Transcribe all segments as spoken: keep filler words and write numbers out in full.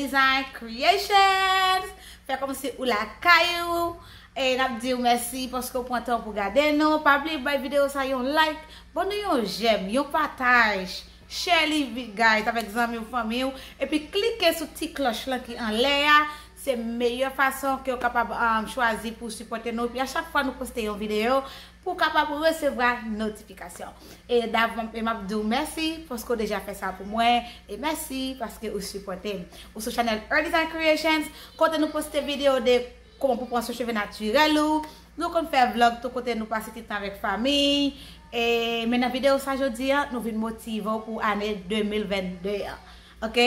Design Creations. Fè kòmsi ou lakay ou. E n ap di w mèsi paske w pran tan pou gade nou. Pa bliye bay videyo sa yon like, ban nou yon jèm, yon pataj. Share li, guys, avèk zanmi w, fanmi w. Epi klike sou ti klòch lan ki anlè a. Se meyè fason ke w kapab um, chwazi pou sipòte nou. Epi a chak fwa nou poste yon videyo, pou w kapab resevwa notifikasyon. E davan, e m ap di w mèsi paske w deja fè sa pou mwen. E mèsi paske ou sipòte m. Ou sou chanèl Her Design Creations, kote nou poste videyo de kòman pou pran swen cheve natirèl ou. Nou konn fè vlog tou kote nou pase ti tan avèk fanmi. E men nan videyo sa jodi a, nou vin motive w pou ane de mil vennde an. Ok?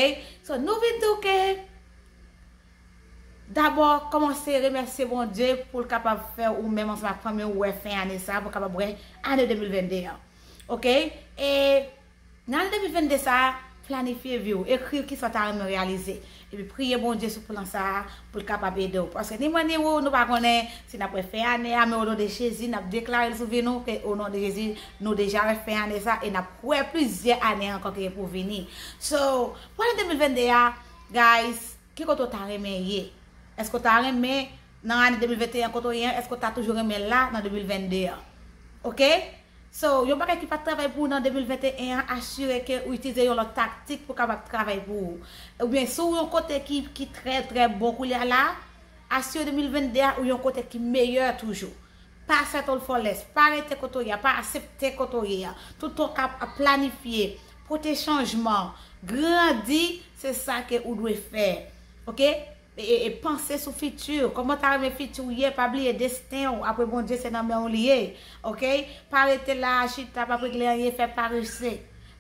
So, nou vin di w ke dabò, kòmanse remèsye Bondye pou l kapab fè ou menm ansanm ak fanmi w wè fen ane sa, pou w kapab wè ane de mil vennde an. Ok? E nan ane de mil vennde sa, planifye vi w, ekri kisa w ta renmen reyalize. Epi priye Bondye sou plan sa a pou l kapab ede w. Paske ni mwen ni ou, nou pa konnen si n ap wè fen ane a, men o non de Jezi, n ap deklare l sou vi nou ke o non de Jezi, nou deja wè fen ane sa e n ap wè plizyè ane ankò ki gen pou vini. So, pou ane de mil vennde a, guys, ki kote w ta renmen ye? Èske w ta renmen nan ane de mil venteyen kote w ye an, èske w ta toujou renmen la nan de mil vennde an? Ok? So, yon bagay ki pa t travay pou ou nan de mil venteyen an, asire ke ou itilize yon lòt taktik pou kapab travay pou ou. Oubyen, si w yon kote ki, ki trè, trè bon koulye a la, asire de mil vennde a ou yon kote ki meyè toujou. Pa settle for less, pa rete kote w ye a, pa aksepte kote w ye a. Tout tan w ka ap planifye, pote chanjman, grandi, se sa ke ou dwe fè. Ok? E, e, e panse sou fiti. Kòman w ta renmen fiti w ye? Pa bliye desten w apre Bondye se nan men w li ye. Ok? Pa rete la chita, p ap regle anyen, fè parese.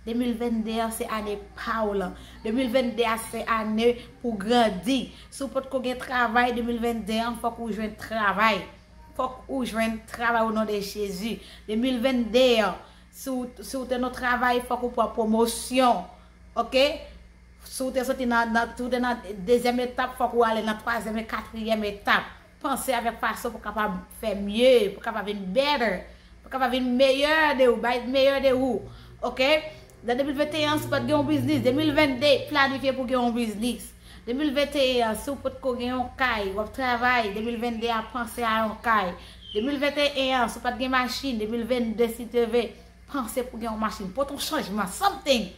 De mil vennde an se ane pa w lan. De mil vennde a se ane pou grandi. Si w potko gen travay de mil vennde an, fòk ou jwenn travay. Fòk ou jwenn travay o non de Jezi. De mil vennde an, si w, si w te nan travay, fòk ou pran pwomosyon. Ok? Si w te soti nan, nan, si w te nan dezyèm etap, fòk ou ale nan twazyèm e katriyèm etap. Panse avèk fason pou kapab fè mye, pou kapab vin better, pou kapab vin meyè de ou, bay meyè de ou. Ok? Nan de mil venteyen, si w pa t gen yon biznis, de mil vennde, planifye pou gen yon biznis. De mil venteyen, si w potko gen yon kay, w ap travay, de mil vennde a, panse a yon kay. De mil venteyen, si w pa t gen machin, de mil vennde, si te vle, panse pou gen yon machin. Pote yon chanjman, something.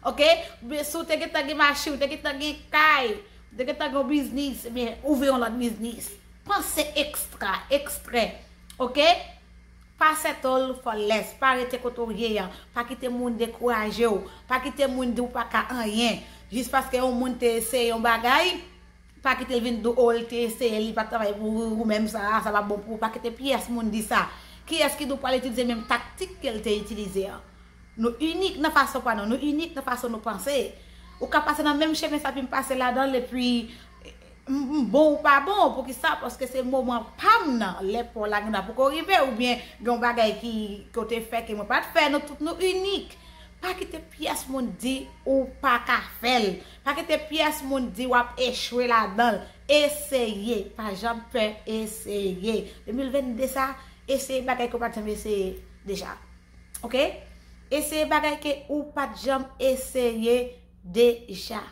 Ok? Oubyen si w te gentan gen machin, w te gentan gen kay, w te gentan gen yon biznis, ebyen, ouvri yon lòt biznis. Panse ekstra, ekstrè. Ok? Pa settle for less. Pa rete kote w ye a. Pa kite moun dekouraje w. Pa kite moun di w pa ka anyen. Jis paske yon moun te eseye yon bagay, pa kite l vin di w, o, l te eseye, li pa t travay pou ou, ou menm sa, sa pa bon pou ou. Pa kite pyès moun di sa. Kiyès ki di w pral itilize menm taktik ke l te itilize an? Nou inik nan fason pa nou, nou inik nan fason nou panse. Ou ka pase nan menm chemen sa epi m pase ladan l, epi m, m bon ou pa bon, poukisa? Paske se moman pa m nan, lè pa w la gen dwa poko rive, oubyen gen yon bagay ki, ke w te fè ke mwen pa t fè, nou tout nou inik. Pa kite pyès moun di ou pa ka fè l. Pa kite pyès moun di w ap echwe ladan l. Eseye, pa janm pè eseye. De mil vennde sa, eseye bagay ke w pa t janm eseye deja. Ok? Eseye bagay ke ou pa t janm eseye deja.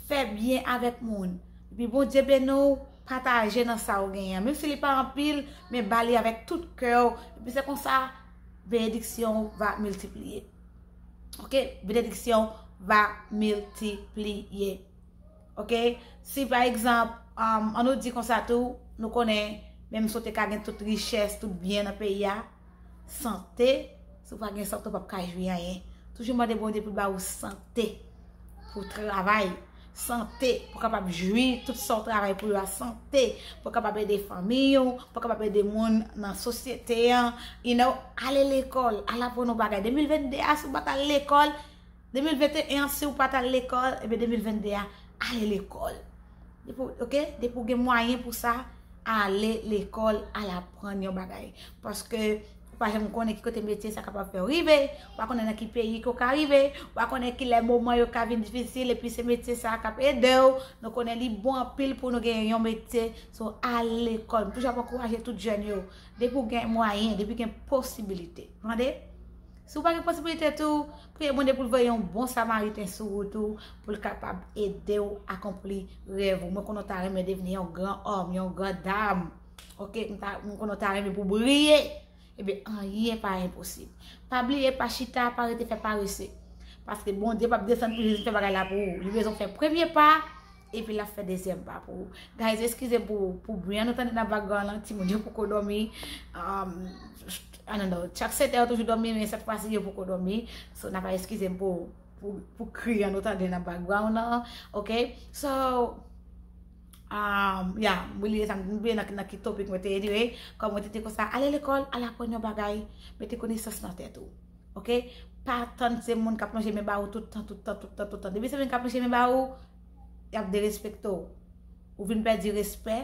Fè byen avèk moun. Epi Bondye beni w, pataje nan sa w genyen an. Menm si li pa anpil, men ba li avèk tout kè w. Epi se konsa, benediksyon w va miltipliye. Ok? Benediksyon w va miltipliye. Ok? Si pa egzanp, um, an nou di konsa tou, nou konnen, menm si w te ka gen tout richès, tout byen nan peyi a, sante, si w pa gen sante, w p ap ka jwi anyen. Toujou mande Bondye pou l ba ou sante, pou w travay, sante, pou w kapab jwi tout sa w travay pou yo a, sante, pou w kapab ede fanmi w, pou w kapab ede moun nan sosyete an, you know, ale lekòl, al aprann yon bagay. De mil vennde a, si w pa t al lekòl, de mil venteyen an, si w pa t al lekòl, ebyen de mil vennde a, ale lekòl. Depi w, ok? Depi w gen mwayen pou sa, ale lekòl, al aprann yon bagay. Paske ou pa janm konnen ki kote metye sa kapab fè w rive, ou pa konnen nan ki peyi ke w ka rive, ou pa konnen kilè moman yo ka vin difisil, epi se metye sa k ap ede w. Nou konnen li bon anpil pou nou gen yon metye, so al lekòl. M toujou ap ankouraje tout jèn yo, depi w gen mwayen, depi gen posibilite. Tande? Si w pa gen posibilite tou, priye Bondye pou l voye yon bon samariten sou wout ou, pou l kapab ede w akonpli rèv ou. Mwen konnen w ta renmen devni yon gran òm, yon gran dam. Ok, mwen konnen w ta renmen pou w briye. Ebyen, anyen pa enposib. Pa bliye, pa chita, pa rete fè parese. Paske Bondye p ap desann pou li fè bagay la pou ou. Li bezwen fè premye pa, epi l ap fè dezyèm pa pou ou. Guys, eskize m pou, pou bri an nou tande nan background lan, timoun yo poko dòmi. Um, I don't know, chak sèt è yo toujou dòmi, men sèt fwa si yo poko dòmi. So, n ap eskize m pou, pou, pou kri an nou tande nan background lan. Ok? So, um, yeah, m bliye sa, m bliye nan, nan ki topik mwen te ye, anyway. Kòm mwen te di konsa, ale lekòl, al aprann yon bagay, mete konesans nan tèt ou. Ok? Pa tann se moun k ap lonje men ba ou tout tan, tout tan, tout tan, tout tan. Depi se moun k ap lonje men ba ou, y ap derespekte w. Ou vin pèdi respè,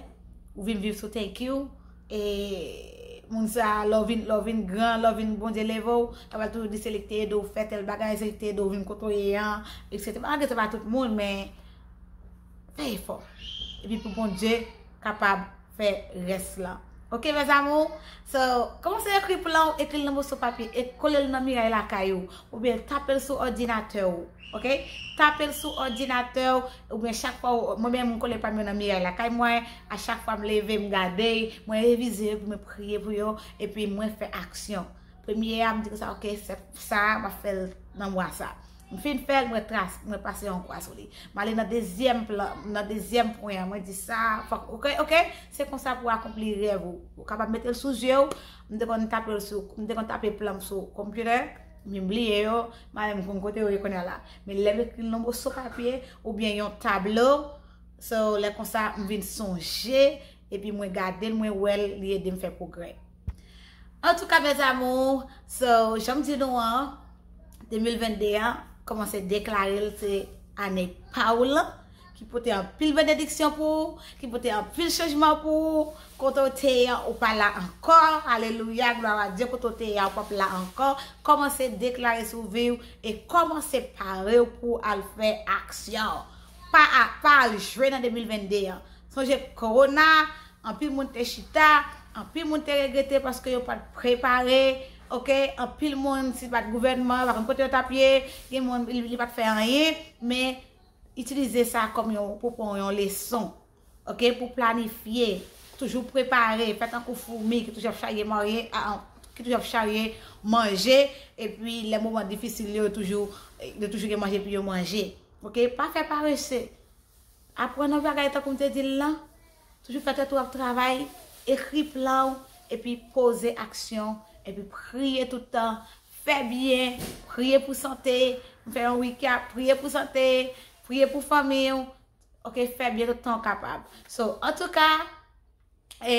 ou vin viv sou thank you. E moun sa, lè w vin, lè w vin gran, lè w vin Bondye leve w, l ap toujou di se li ki te ede w fè tèl bagay, se li ki te ede w vin kote w ye an, etsetera. Malgre se pa tout moun, men fè efò. Epi pou Bondye kapab fè rès lan. Ok, mes amours? So, kòmanse ekri plan w, ekri l nan moso papye, e kole l nan miray lakay ou, oubyen tape l sou òdinatè ou. Ok? Tape l sou òdinatè w, oubyen chak fwa w, mwen menm, m kole pa m yo nan miray lakay mwen, a chak fwa m leve, m gade, mwen revize yo, epi mwen priye pou yo, epi mwen fè aksyon. Premye a, m di konsa, ok, sèt sa, m ap fè l nan mwa sa. M fin fè l, mwen tras, mwen pase yon kwa sou li. M ale nan dezyèm plan, nan dezyèm pwen an, mwen di sa, fòk, ok, ok, se konsa pou w akonpli rèv ou. Ou kapab mete l sou zye w, m te konn tape l sou, m te konn tape plan m sou konpitè, men m bliye yo, m ale m konn kote yo ye kounye a la. Men lè m ekri l nan moso papye, oubyen yon tablo, so, lè konsa, m vin sonje, epi mwen gade l, mwen wè l, li ede m fè pwogrè. Antouka, mes amours, so, jan m di nou an, de mil venn de an, kòmanse deklare l se ane pa w lan, ki pote anpil benediksyon pou ou, ki pote anpil chanjman pou ou, kote w te ye an, ou pa la ankò, alelouya, glwa a Dye, kote w te ye an, ou p ap la ankò, kòmanse deklare sou vi w, e kòmanse pare w pou w al fè aksyon. Pa a, pa al jwe nan de mil venn de an. Sonje kowona, anpil moun te chita, anpil moun te regrete paske yo pa t prepare, ok? Anpil moun, si pa t gouvènman, yo pa konn kote yo t ap ye, gen moun, li, li pa t fè anyen, men itilize sa kòm yon, pou pran yon leson, ok? Pou planifye, toujou prepare, fè tankou foumi ki toujou ap charye marye, a, ki toujou ap charye manje, epi lè moman difisil yo, yo toujou, yo toujou gen manje pou yo manje, ok? Pa fè parese. Aprann yon bagay tankou m te di l lan. Toujou fè tèt ou ap travay, ekri plan w, epi poze aksyon, epi priye tout tan, fè byen, priye pou sante, m fè yon recap, priye pou sante, priye pou fanmi w, ok, fè byen tout tan w kapab. So, antouka, e,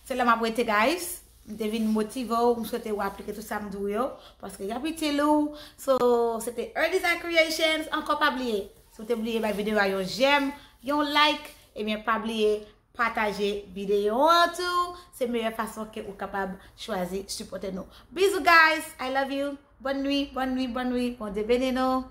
se la m ap rete, guys. M te vin motive w, m swete w aplike tout sa m di w yo, paske y ap itil ou. So, se te Her Design Creations, ankò pa bliye. Si w te bliye bay videyo a yon j'aime, yon like, ebyen pa bliye pataje videyo an tou. Se meyè fason ke ou kapab chwazi sipòte nou. Bizou, guys, I love you. Bòn nwi, bòn nwi, bòn nwi. Bondye beni nou.